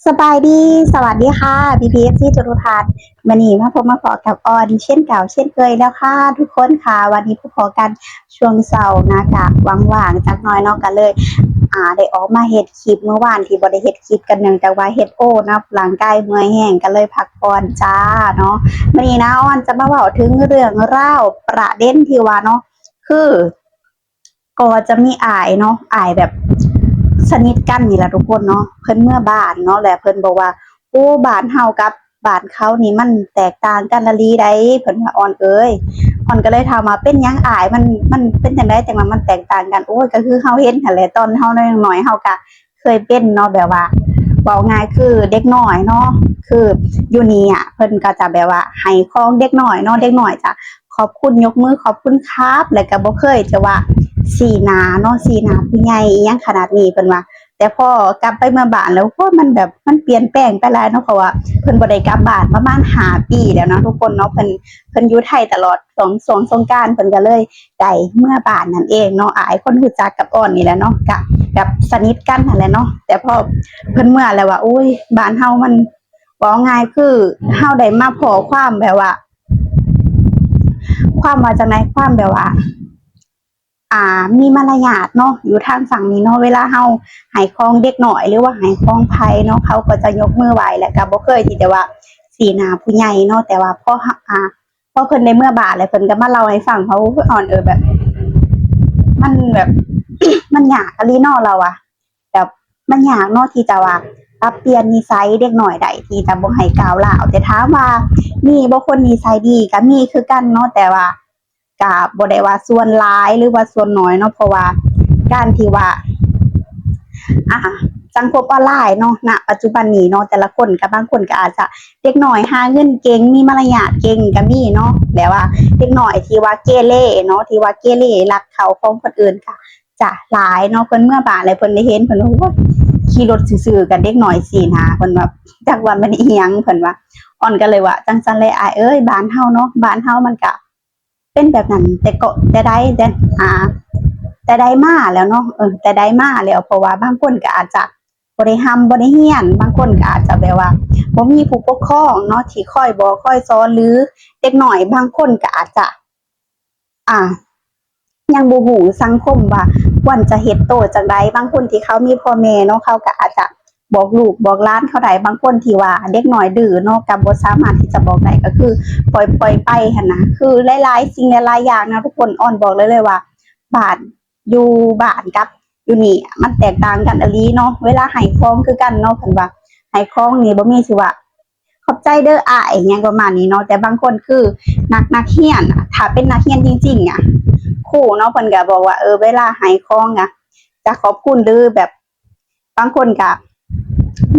ສະບາຍດີ ສະຫວັດດີຄ່ະ ພີ່ໆ ເອັຟຊີ ທຸກໆທ່ານ. ມື້ນີ້ມາພົບມາພໍ້ກັບອອນເຊັ່ນເກົ່າເຊັ່ນເຄີຍແລ້ວຄ່ະທຸກຄົນຄ່ະ. ວັນນີ້ພົບພໍ້ກັນຊ່ວງເຊົ້ານະ ກະຫວ່າງໆຈັກໜ່ອຍເນາະ ກະເລີຍ ອ່າ ໄດ້ອອກມາເຮັດຄລິບມື້ວານທີ່ບໍ່ໄດ້ເຮັດຄລິບກັນ ເນື່ອງຈາກວ່າເຮັດໂອເນາະ ຮ່າງກາຍເມື່ອຍແຮງ ກະເລີຍພັກຜ່ອນຈ້າເນາະ. ມື້ນີ້ນະ ອອນຈະມາເວົ້າເຖິງເລື່ອງລາວປະເດັນທີ່ວ່າເນາະ ຄື ກໍຈະມີອ້າຍເນາະ ອ້າຍແບບສະໜິດກັນນີ້ລະທຸກຄົນເນາະ ເພິ່ນເມືອບ້ານເນາະ ແລະເພິ່ນບອກວ່າ ໂອ້ ບ້ານເຮົາກັບບ້ານເຂົານີ້ມັນແຕກຕ່າງກັນອີ່ຫຼີໃດ໋ ເພິ່ນວ່າ ອອນເອີຍ. ອອນກໍເລີຍຖາມວ່າ ເປັນຫຍັງອ້າຍ ມັນ ມັນເປັນຈັ່ງໃດ ຈັ່ງວ່າມັນແຕກຕ່າງກັນ? ໂອ້ຍ ກໍຄືເຮົາເຫັນຫັ້ນແຫຼະ ຕອນເຮົານ້ອຍໆ ເຮົາກໍ ເຄີຍເປັນເນາະ ແບບວ່າ ເວົ້າງ່າຍຄືເດັກນ້ອຍເນາະ ຄືຢູ່ນີ້ອະ ເພິ່ນກໍຈະແບບວ່າໃຫ້ຂອງເດັກນ້ອຍເນາະ ເດັກນ້ອຍຈະຂອບຄຸນ ຍົກມືຂອບຄຸນຄັບ ແລ້ວກໍບໍ່ເຄີຍຈະວ່າຊີ້ໜ້າເນາະ ຊີ້ໜ້າຜູ້ໃຫຍ່ອີ່ຫຍັງຂະໜາດນີ້ ເພິ່ນວ່າ. ແຕ່ພໍກັບໄປເມືອບ້ານແລ້ວ ໂອ້ຍ ມັນແບບ ມັນປ່ຽນແປງໄປຫຼາຍເນາະ ເພາະວ່າເພິ່ນບໍ່ໄດ້ກັບບ້ານປະມານຫ້າປີແລ້ວເນາະທຸກຄົນເນາະ. ເພິ່ນ ເພິ່ນຢູ່ໄທຕະຫຼອດ ຊ່ວງ ຊ່ວງສົງການເພິ່ນກໍເລີຍ ໄດ້ເມືອບ້ານນັ້ນເອງເນາະ. ອ້າຍຄົນຮູ້ຈັກກັບອອນນີ້ແຫຼະເນາະ ກະແບບສະໜິດກັນຫັ້ນແຫຼະເນາະ. ແຕ່ພໍເພິ່ນເມືອແລ້ວວ່າ ໂອ້ຍ ບ້ານເຮົາມັນ ເວົ້າງ່າຍຄືເຮົາໄດ້ມາພໍ້ຄວາມແບບວ່າ ຄວາມວ່າຈັ່ງໃດ ຄວາມແບບວ່າ ອ່າ ມີມາລະຍາດເນາະ ຢູ່ທາງຝັ່ງນີ້ເນາະ. ເວລາເຮົາໃຫ້ຂອງເດັກນ້ອຍ ຫຼືວ່າໃຫ້ຂອງໃຜເນາະ ເຂົາກໍຈະຍົກມືໄຫວ້ ແລ້ວກໍບໍ່ເຄີຍທີ່ຈະວ່າຊີ້ໜ້າຜູ້ໃຫຍ່ເນາະ. ແຕ່ວ່າພໍ ອ່າ ພໍເພິ່ນໄດ້ເມືອບ້ານແລ້ວ ເພິ່ນກໍມາເລົ່າໃຫ້ຟັງວ່າ ໂອ້ຍ ອອນເອີຍ ແບບ ມັນແບບ ມັນຍາກອີ່ຫຼີເນາະ ລາວວ່າ ແບບ ມັນຍາກເນາະທີ່ຈະວ່າປັບປ່ຽນນິໄສເດັກນ້ອຍໄດ້ ທີ່ຈະບໍ່ໃຫ້ກ້າວຮ້າວ. ແຕ່ຖາມວ່າມີບໍ່ຄົນນິໄສດີ? ກໍມີຄືກັນເນາະ ແຕ່ວ່າກໍບໍ່ໄດ້ວ່າສ່ວນຫຼາຍ ຫຼືວ່າສ່ວນໜ້ອຍເນາະ ເພາະວ່າການທີ່ວ່າ ອ່າ ສັງຄົມອອນລາຍເນາະ ນະປັດຈຸບັນນີ້ເນາະ ແຕ່ລະຄົນກໍ ບາງຄົນກໍອາດຈະ ເດັກນ້ອຍຫາເງິນເກັ່ງ ມີມາລະຍາດເກັ່ງກໍມີເນາະ ແບບວ່າເດັກນ້ອຍທີ່ວ່າເກເລເນາະ ທີ່ວ່າເກເລລັກເຂົ້າຂອງຄົນອື່ນ ກໍຈະຫຼາຍເນາະ. ເພິ່ນເມືອບ້ານແລ້ວເພິ່ນໄດ້ເຫັນ ເພິ່ນວ່າ ໂອ້ຍ ຂີ່ລົດຊື່ໆກັບເດັກນ້ອຍຊີ້ໜ້າ ເພິ່ນວ່າ ຈັກວ່າແມ່ນອີ່ຫຍັງ ເພິ່ນວ່າ. ອອນກໍເລີຍວ່າ ຈັ່ງຊັ້ນແຫຼະອ້າຍເອີຍ ບ້ານເຮົາເນາະ ບ້ານເຮົາມັນກະ ເປັນແບບນັ້ນ ແຕ່ກໍ ແຕ່ໃດ ແຕ່ ອ່າ ແຕ່ໃດມາແລ້ວເນາະ ເອີ ແຕ່ໃດມາແລ້ວ ເພາະວ່າບາງຄົນກໍອາດຈະບໍ່ໄດ້ຮ່ຳບໍ່ໄດ້ຮຽນ ບາງຄົນກໍອາດຈະແບບວ່າບໍ່ມີຜູ້ປົກຄອງເນາະ ທີ່ຄອຍບອກຄອຍສອນ ຫຼືເດັກນ້ອຍບາງຄົນກໍອາດຈະ ອ່າ ຍັງບໍ່ຮູ້ສັງຄົມວ່າຄວນຈະເຮັດໂຕຈັ່ງໃດ. ບາງຄົນທີ່ເຂົາມີພໍ່ແມ່ເນາະ ເຂົາກໍອາດຈະ ບອກລູກບອກຫຼານເຂົາໄດ້. ບາງຄົນທີ່ວ່າເດັກນ້ອຍດື້ເນາະ ກໍບໍ່ສາມາດທີ່ຈະບອກໄດ້ ກໍຄືປ່ອຍ ປ່ອຍໄປຫັ້ນນະ. ຄືຫຼາຍໆສິ່ງຫຼາຍໆຢ່າງນະທຸກຄົນ ອອນບອກໄດ້ເລີຍວ່າ ບ້ານ ຢູ່ບ້ານກັບຢູ່ນີ້ມັນແຕກຕ່າງກັນອີ່ຫຼີເນາະ. ເວລາໃຫ້ຂອງຄືກັນເນາະ ເພິ່ນວ່າໃຫ້ຂອງນີ້ບໍ່ມີຊິວ່າ ຂອບໃຈເດີອ້າຍ ຫຍັງປະມານນີ້ເນາະ. ແຕ່ບາງຄົນຄືນັກ ນັກຮຽນ ຖ້າເປັນນັກຮຽນຈິງໆອະ ຄູເນາະ ເພິ່ນກໍບອກວ່າ ເອີ ເວລາໃຫ້ຂອງອະ ຈະຂອບຄຸນ ຫຼືແບບ ບາງຄົນກະ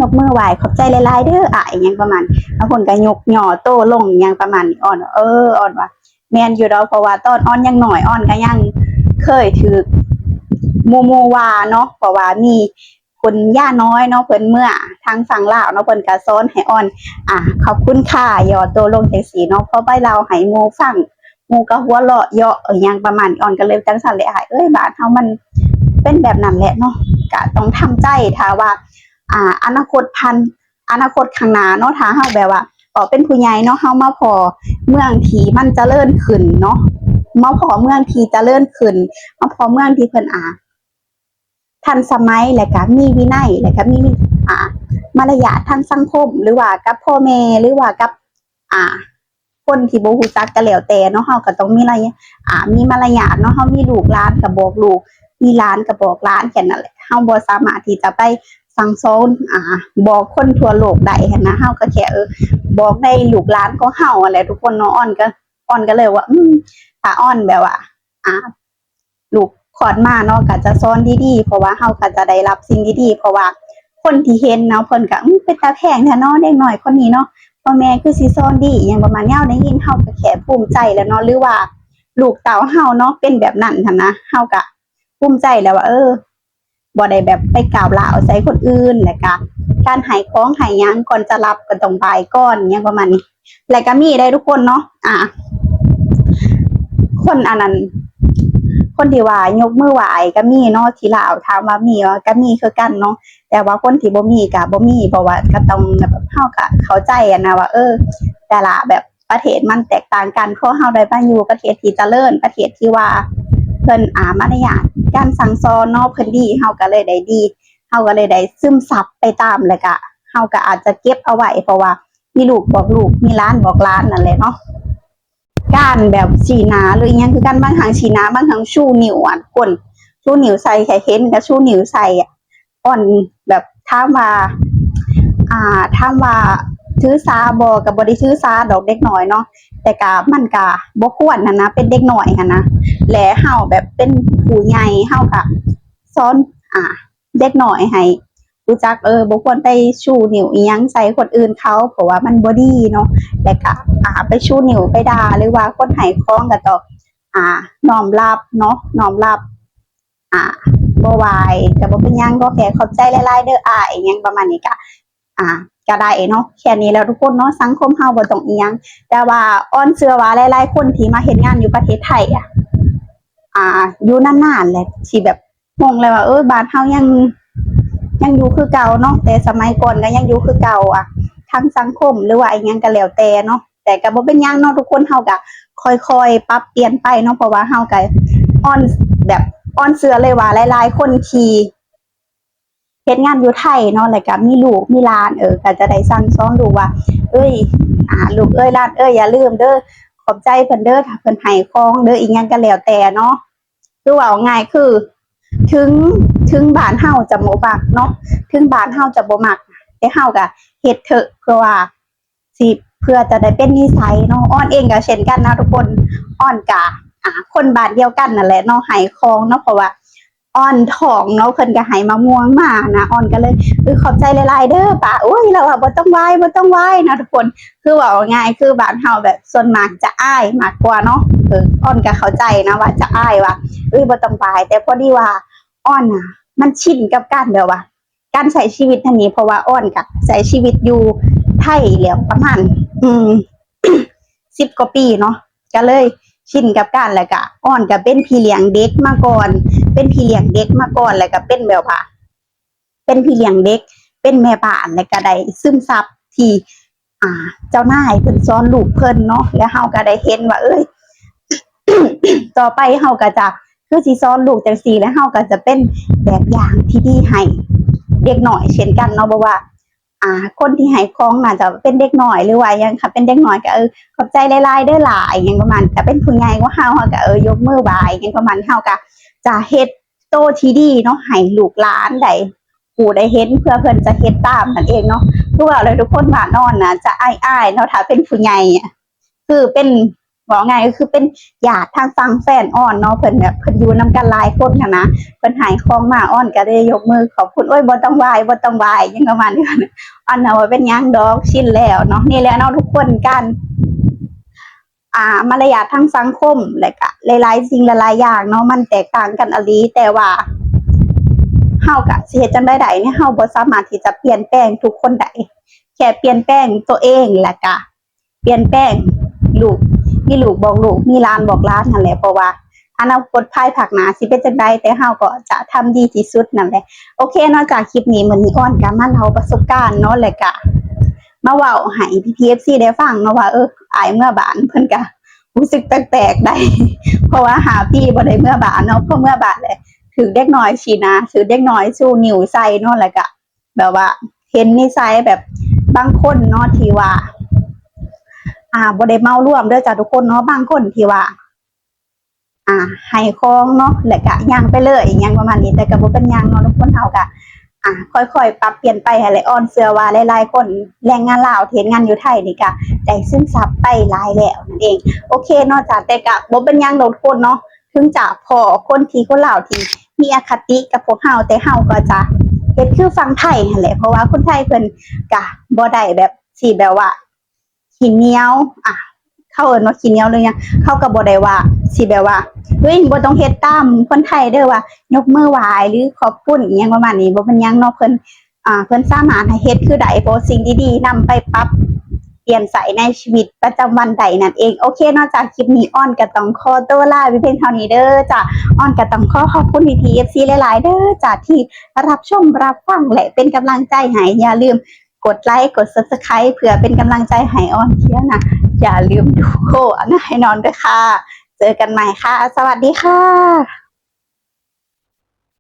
ຍົກມືໄຫວ້ ຂອບໃຈຫຼາຍໆເດີອ້າຍ ຫຍັງປະມານ ບາງຄົນກະຍົກຫຍໍ້ໂຕລົງ ຫຍັງປະມານນີ້. ອອນ ເອີ ອອນວ່າ ແມ່ນຢູ່ດອກ ເພາະວ່າຕອນອອນຍັງນ້ອຍ ອອນກະຍັງເຄີຍຖືກໝູ່ ໝູ່ວ່າເນາະ ເພາະວ່າມີຄຸນຍານ້ອຍເນາະ ເພິ່ນເມືອທາງຝັ່ງລາວເນາະ ເພິ່ນກະສອນໃຫ້ອອນ ອ່າ ຂອບຄຸນຄ່າ ຫຍໍ້ໂຕລົງຈັ່ງຊີ້ເນາະ. ພໍໄປເລົ່າໃຫ້ໝູ່ຟັງ ໝູ່ກໍຫົວເລາະເຍາະ ອີ່ຫຍັງປະມານນີ້. ອອນກໍເລີຍ ຈັ່ງຊັ້ນແຫຼະອ້າຍເອີຍ ບ້ານເຮົາມັນເປັນແບບນັ້ນແຫຼະເນາະ ກະຕ້ອງທຳໃຈ. ຖ້າວ່າ ອ່າ ອະນາຄົດພັນ ອະນາຄົດຂ້າງໜ້າເນາະ ຖ້າເຮົາແບບວ່າ ເຮົາເປັນຜູ້ໃຫຍ່ເນາະ ເຮົາມາພໍ້ເມືອງທີ່ມັນຈະເລີນຂຶ້ນເນາະ ມາພໍ້ເມືອງທີ່ຈະເລີນຂຶ້ນ ມາພໍ້ເມືອງທີ່ເພິ່ນ ອ່າ ທັນສະໄໝ ແລ້ວກະມີວິໄນ ແລ້ວກະມີ ອ່າ ມາລະຍາດທາງສັງຄົມ ຫຼືວ່າກັບພໍ່ແມ່ ຫຼືວ່າກັບ ອ່າ ຄົນທີ່ບໍ່ຮູ້ຈັກກໍແລ້ວແຕ່ເນາະ ເຮົາກໍຕ້ອງມີລະຍະ ອ່າ ມີມາລະຍາດເນາະ. ເຮົາມີລູກຫຼານກໍບອກລູກ ມີຫຼານກໍບອກຫຼານ ແຄ່ນັ້ນແຫຼະ. ເຮົາບໍ່ສາມາດທີ່ຈະໄປສັ່ງສອນ ອ່າ ບອກຄົນທົ່ວໂລກໄດ້ຫັ້ນນະ ເຮົາກໍແຄ່ ເອີ ບອກໃນລູກຫຼານຂອງເຮົາຫັ້ນແຫຼະທຸກຄົນເນາະ. ອອນກໍ ອອນກໍເລີຍວ່າ ອືມ ຖ້າອອນແບບວ່າ ອ່າ ລູກຄອດມາເນາະ ກໍຈະສອນດີໆ ເພາະວ່າເຮົາກໍຈະໄດ້ຮັບສິ່ງດີໆ ເພາະວ່າຄົນທີ່ເຫັນເນາະ ເພິ່ນກໍ ອືມ ເປັນຕາແພງແທ້ເນາະ ເດັກນ້ອຍຄົນນີ້ເນາະ ພໍ່ແມ່ຄືຊິສອນດີ ອີ່ຫຍັງປະມານນີ້. ເຮົາໄດ້ຍິນ ເຮົາກໍແຄ່ພູມໃຈແລ້ວເນາະ ຫຼືວ່າລູກເຕົ້າເຮົາເນາະ ເປັນແບບນັ້ນຫັ້ນນະ ເຮົາກໍພູມໃຈແລ້ວວ່າ ເອີ ບໍ່ໄດ້ແບບໄປກ້າວຮ້າວໃສ່ຄົນອື່ນ ແລ້ວກະການໃຫ້ຂອງໃຫ້ຫຍັງ ກ່ອນຈະຮັບກໍຕ້ອງບາຍກ່ອນ ຫຍັງປະມານນີ້. ແລ້ວກະມີໄດ໋ທຸກຄົນເນາະ ອ່າ ຄົນອັນນັ້ນ ຄົນທີ່ວ່າຍົກມືໄຫວ້ກໍມີເນາະ ທີ່ລາວ ຖາມວ່າມີບໍ່ ກໍມີຄືກັນເນາະ ແຕ່ວ່າຄົນທີ່ບໍ່ມີກໍບໍ່ມີ ເພາະວ່າກໍຕ້ອງແບບ ເຮົາກໍເຂົ້າໃຈຫັ້ນນະວ່າ ເອີ ແຕ່ລະແບບປະເທດມັນແຕກຕ່າງກັນ ພໍເຮົາໄດ້ມາຢູ່ປະເທດທີ່ຈະເລີນ ປະເທດທີ່ວ່າເພິ່ນ ອາ ມາລະຍາດການສັ່ງສອນເນາະ ເພິ່ນດີ ເຮົາກໍເລີຍໄດ້ດີ ເຮົາກໍເລີຍໄດ້ຊຶມຊັບໄປຕາມ ແລ້ວກະເຮົາກໍອາດຈະເກັບເອົາໄວ້ ເພາະວ່າມີລູກບອກລູກ ມີຫຼານບອກຫຼານນັ້ນແຫຼະເນາະ. ການແບບຊີ້ໜ້າ ຫຼື ອີ່ຫຍັງຄືກັນ ບາງຄັ້ງຊີ້ໜ້າ ບາງຄັ້ງຊູນິ້ວ ອັນຄົນຊູນິ້ວໃສ່ ໃຫ້ເຫັນກໍຊູນິ້ວໃສ່ ອ່ອນແບບ ຖາມວ່າ ອ່າ ຖາມວ່າຖືສາບໍ່ ກໍບໍ່ໄດ້ຖືສາດອກເດັກນ້ອຍເນາະ ແຕ່ກະ ມັນກະບໍ່ຄວນຫັ້ນນະ ເປັນເດັກນ້ອຍຫັ້ນນະ ແລະເຮົາແບບເປັນຜູ້ໃຫຍ່ ເຮົາກະສອນ ອ່າ ເດັກນ້ອຍໃຫ້ຮູ້ຈັກ ເອີ ບໍ່ຄວນໄປຊູນິ້ວອີ່ຫຍັງໃສ່ຄົນອື່ນເຂົາ ເພາະວ່າມັນບໍ່ດີເນາະ ແລະກະ ອ່າ ໄປຊູນິ້ວໄປດ່າ ຫຼືວ່າຄົນໃຫ້ຂອງກໍຕ້ອງ ອ່າ ນ້ອມຮັບເນາະ ນ້ອມຮັບ ອ່າ ບໍ່ໄຫວ້ກໍບໍ່ເປັນຫຍັງ ກໍແຄ່ຂອບໃຈຫຼາຍໆເດີອ້າຍ ອີ່ຫຍັງປະມານນີ້ ກະ ອ່າ ກະໄດ້ເນາະ ແຄ່ນີ້ແລ້ວທຸກຄົນເນາະ ສັງຄົມເຮົາບໍ່ຕ້ອງອີ່ຫຍັງ ແຕ່ວ່າອ່ອນເຊື່ອວ່າຫຼາຍໆຄົນທີ່ມາເຮັດງານຢູ່ປະເທດໄທ ອ່າ ຢູ່ນານໆແຫຼະ ທີ່ແບບງົງແລ້ວວ່າ ເອີ ບ້ານເຮົາຍັງ ຍັງຢູ່ຄືເກົ່າເນາະ ແຕ່ສະໄໝກ່ອນກໍຍັງຢູ່ຄືເກົ່າ ອ່າ ທາງສັງຄົມ ຫຼືວ່າອີ່ຫຍັງກໍແລ້ວແຕ່ເນາະ ແຕ່ກໍບໍ່ເປັນຫຍັງເນາະ ທຸກຄົນເຮົາກໍຄ່ອຍໆປັບປ່ຽນໄປເນາະ ເພາະວ່າເຮົາກໍອ່ອນ ແບບອ່ອນເຊື່ອເລີຍວ່າຫຼາຍໆຄົນທີ່ເຮັດງານຢູ່ໄທເນາະ ແລ້ວກໍມີລູກມີຫຼານ ເອີ ກໍຈະໄດ້ສັ່ງສອນລູກວ່າ ເອີຍ ອ່າ ລູກເອີຍ ຫຼານເອີຍ ຢ່າລືມເດີ ຂອບໃຈເພິ່ນເດີ ຖ້າເພິ່ນໃຫ້ຂອງເດີ ອີ່ຫຍັງກໍແລ້ວແຕ່ເນາະ ຄືເວົ້າງ່າຍ ຄື ເຖິງ ເຖິງບ້ານເຮົາຈະບໍ່ມັກເນາະ ເຖິງບ້ານເຮົາຈະບໍ່ມັກ ແຕ່ເຮົາກໍເຮັດເຖາະ ເພື່ອວ່າ ຊິ ເພື່ອຈະໄດ້ເປັນນິໄສເນາະ ອ່ອນເອງກໍເຊັ່ນກັນນະທຸກຄົນ ອ່ອນກໍ ອ່າ ຄົນບ້ານດຽວກັນນັ້ນແຫຼະເນາະ ໃຫ້ຂອງເນາະ ເພາະວ່າອ່ອນທ້ອງເນາະ ເພິ່ນກໍໃຫ້ມະມ່ວງມານະ ອ່ອນກໍເລີຍ ເອີ ຂອບໃຈຫຼາຍໆເດີປ້າ ໂອ້ຍ ລາວວ່າບໍ່ຕ້ອງໄຫວ້ ບໍ່ຕ້ອງໄຫວ້ນະທຸກຄົນ ຄືເວົ້າງ່າຍ ຄືບ້ານເຮົາແບບສ່ວນມາກຈະອາຍມາກກວ່າເນາະ ເອີ ອ່ອນກໍເຂົ້າໃຈນະວ່າຈະອາຍວ່າ ເອີຍ ບໍ່ຕ້ອງໄຫວ້ ແຕ່ພໍດີວ່າອ່ອນນະ ມັນຊິນກັບການແບບວ່າ ການໃຊ້ຊີວິດຫັ້ນນີ້ ເພາະວ່າອ່ອນກະໃຊ້ຊີວິດຢູ່ໄທແລ້ວປະມານ ອືມ ສິບກວ່າປີເນາະ ກະເລີຍຊິນກັບການ ແລ້ວກະອ່ອນກະເປັນພີ່ລ້ຽງເດັກມາກ່ອນ ເປັນພີ່ລ້ຽງເດັກມາກ່ອນ ແລ້ວກະເປັນແບບວ່າ ເປັນພີ່ລ້ຽງເດັກ ເປັນແມ່ບ້ານ ແລ້ວກະໄດ້ຊຶມຊັບທີ່ ອ່າ ເຈົ້ານາຍເພິ່ນສອນລູກເພິ່ນເນາະ ແລ້ວເຮົາກໍໄດ້ເຫັນວ່າ ເອີຍ ຕໍ່ໄປເຮົາກໍຈະ ຄືຊິສອນລູກຈັ່ງຊີ້ ແລ້ວເຮົາກໍຈະເປັນແບບຢ່າງທີ່ດີໃຫ້ເດັກນ້ອຍເຊັ່ນກັນເນາະ ບໍ່ວ່າ ອ່າ ຄົນທີ່ໃຫ້ຂອງໜ້າຈະເປັນເດັກນ້ອຍ ຫຼືວ່າຫຍັງ ຄັນເປັນເດັກນ້ອຍກໍ ເອີ ຂອບໃຈຫຼາຍໆເດີຫຼ້າ ອີ່ຫຍັງປະມານ ຖ້າເປັນຜູ້ໃຫຍ່ກວ່າເຮົາ ເຮົາກໍ ເອີ ຍົກມືໄຫວ້ ອີ່ຫຍັງປະມານ ເຮົາກໍຈະເຮັດ ໂຕທີ່ດີເນາະ ໃຫ້ລູກຫຼານໄດ້ຮູ້ໄດ້ເຫັນ ເພື່ອເພິ່ນຈະເຮັດຕາມນັ້ນເອງເນາະ ຄືວ່າແລ້ວທຸກຄົນວ່າອ່ອນນະຈະອາຍໆເນາະ ຖ້າເປັນຜູ້ໃຫຍ່ ຄືເປັນ ເວົ້າງ່າຍກໍຄືເປັນຍາດທາງຝັ່ງແຟນອ່ອນເນາະ ເພິ່ນແບບເພິ່ນຢູ່ນຳກັນຫຼາຍຄົນຫັ້ນນະ ເພິ່ນໃຫ້ຂອງມາ ອ່ອນກໍໄດ້ຍົກມືຂອບຄຸນ ໂອ້ຍ ບໍ່ຕ້ອງໄຫວ້ ບໍ່ຕ້ອງໄຫວ້ ຫຍັງປະມານນີ້ ອ່ອນນະ ບໍ່ເປັນຫຍັງດອກ ຊິນແລ້ວເນາະ ນີ້ແຫຼະເນາະທຸກຄົນ ການ ອ່າ ມາລະຍາດທາງສັງຄົມ ແລະກະຫຼາຍໆສິ່ງຫຼາຍໆຢ່າງເນາະ ມັນແຕກຕ່າງກັນອີ່ຫຼີ ແຕ່ວ່າເຮົາກະຊິເຮັດຈັ່ງໃດໄດ້ເນາະ ເຮົາບໍ່ສາມາດທີ່ຈະປ່ຽນແປງທຸກຄົນໄດ້ ແຄ່ປ່ຽນແປງຕົວເອງ ແລະກະປ່ຽນແປງລູກ ມີລູກບອກລູກ ມີຫຼານບອກຫຼານຫັ້ນແຫຼະ ເພາະວ່າອະນາຄົດພາຍພາກໜ້າຊິເປັນຈັ່ງໃດ ແຕ່ເຮົາກໍຈະທຳດີທີ່ສຸດນັ້ນແຫຼະ. ໂອເຄເນາະ ຈາກຄລິບນີ້ ມື້ນີ້ອ່ອນກະມາເລົ່າປະສົບການເນາະ ແລະກະ ມາເວົ້າໃຫ້ພີ່ໆ ເອັຟຊີ ໄດ້ຟັງເນາະວ່າ ເອີ ອ້າຍເມືອບ້ານເພິ່ນກະຮູ້ສຶກແປກໆໄດ໋ ເພາະວ່າຫ້າປີບໍ່ໄດ້ເມືອບ້ານເນາະ ພໍເມືອບ້ານແລ້ວຖືກເດັກນ້ອຍຊີ້ໜ້າ ຖືກເດັກນ້ອຍຊູນິ້ວໃສ່ເນາະ ແລ້ວກະແບບວ່າເຫັນນິໄສແບບບາງຄົນເນາະ ທີ່ວ່າ ອ່າ ບໍ່ໄດ້ເໝົາລວມເດີຈ້າທຸກຄົນເນາະ ບາງຄົນທີ່ວ່າ ອ່າ ໃຫ້ຂອງເນາະ ແລ້ວກະຍ່າງໄປເລີຍ ອີ່ຫຍັງປະມານນີ້ ແຕ່ກະບໍ່ເປັນຫຍັງເນາະ ທຸກຄົນເຮົາກະ ອ່າ ຄ່ອຍໆປັບປ່ຽນໄປຫັ້ນແຫຼະ ອ່ອນເຊື່ອວ່າຫຼາຍໆຄົນ ແຮງງານລາວທີ່ເຮັດງານຢູ່ໄທນີ້ກະໄດ້ຊຶມຊັບໄປຫຼາຍແລ້ວນັ້ນເອງ. ໂອເຄເນາະຈ້າ ແຕ່ກະບໍ່ເປັນຫຍັງດອກທຸກຄົນເນາະ ເຖິງຈະພໍ້ຄົນທີ່ ຄົນລາວທີ່ມີອະຄະຕິກັບພວກເຮົາ ແຕ່ເຮົາກໍຈະເຮັດຄືຝັ່ງໄທຫັ້ນແຫຼະ ເພາະວ່າຄົນໄທເພິ່ນກະບໍ່ໄດ້ແບບ ຊິແບບວ່າ ຂີ້ໜຽວ ອ່າ ເຂົາເອີ້ນວ່າຂີ້ໜຽວ ຫຼືຫຍັງ ເຂົາກໍບໍ່ໄດ້ວ່າຊິແບບວ່າ ເຮີ້ຍ ບໍ່ຕ້ອງເຮັດຕາມຄົນໄທເດີ ວ່າຍົກມືໄຫວ້ ຫຼືຂອບຄຸນອີ່ຫຍັງປະມານນີ້ ບໍ່ເປັນຫຍັງເນາະ ເພິ່ນ ອ່າ ເພິ່ນສາມາດໃຫ້ເຮັດຄືໄດ້ ເພາະສິ່ງດີໆນຳໄປປັບ ປ່ຽນໃຈໃນຊີວິດປະຈຳວັນໄດ້ນັ້ນເອງ. ໂອເຄເນາະ ຈາກຄລິບນີ້ ອອນກໍຕ້ອງຂໍຕົວລາໄປພຽງເທົ່ານີ້ເດີ. ຈາກອອນກໍຕ້ອງຂໍຂອບຄຸນພີ່ໆ ເອັຟຊີ ຫຼາຍໆເດີ ຈາກທີ່ຮັບຊົມຮັບຟັງ ແລະ ເປັນກຳລັງໃຈໃຫ້. ຢ່າລືມກົດໄລ ກົດ Subscribe ເພື່ອເປັນກຳລັງໃຈໃຫ້ອອນ. ຢ່າລືມດູໂຄອັນໃຫ້ນ້ອງເດີຄ່ະ. ເຈີກັນໃໝ່ຄ່ະ. ສະຫວັດດີຄ່ະ.